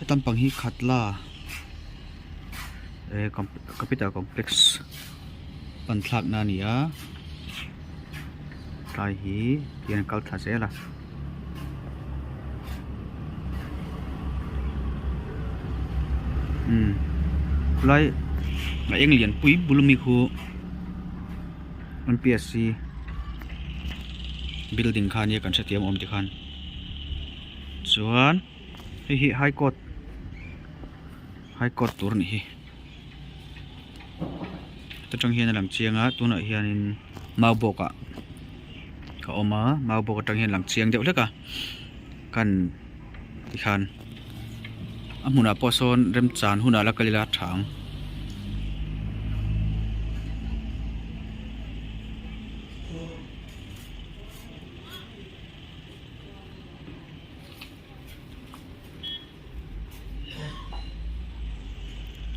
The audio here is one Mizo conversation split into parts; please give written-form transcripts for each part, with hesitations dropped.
Heta lampang hi khatla eh capital complex pan thlak na a ni a tlai hi tihian a kal thla zel a. Umm khulai a eng lian pui bul ami khu M P S C building kha ania kan hrethiam awm tikhan chuan hei hi high court high court tur a nih hi ta tang hian a lang chiang a tunah hianin mau bawk ah a awm a mau bawk atang hian a lang chiang deuh hlek a kan tikhan a hmunah pawh sawn remchan hunah la kal ila a tha ang.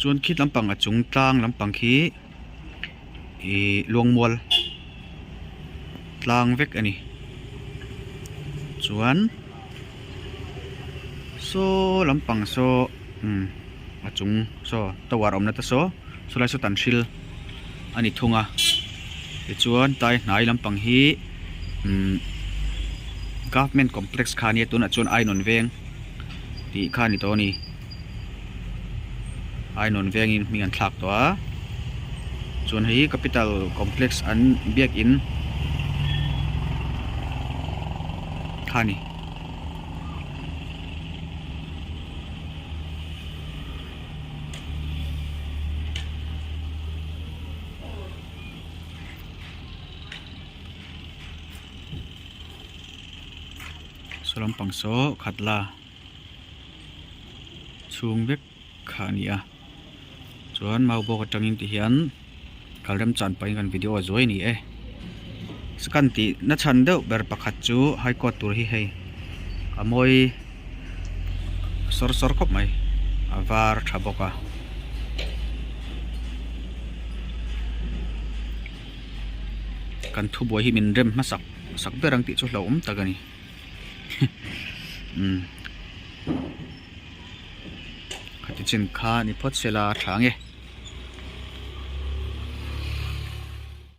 Chuan khi lampang a chung tlang lampang khi ihh luangmual tlang vek a ni chuan saw lampang saw umm a chung saw tower awmna te saw sawlai saw tan hril a ni thung a tichuan tlai hnai lampang hi umm government complex kha ania tunah chuan ainawn veng tih kha a ni tawh a ni ainawn vengin hming an thlak tawh a chuan hei hi capital complex an biakin kha a ni. Saw lampang saw khat la chhung vek kha a ni a chuan mau bawk atangin ti hian kal remchan pahin kan video a zuai a ni e kan tih na chhan deuh ber pakhat chu high court tur hi hei a mawi sawr sawr khawp mai a var tha bawk a. Kan thubuai hi min rem hmasak sak ber ang tih chu hlauhawm tak a ni umm khati chin kha ni phawt se la a tha ang e.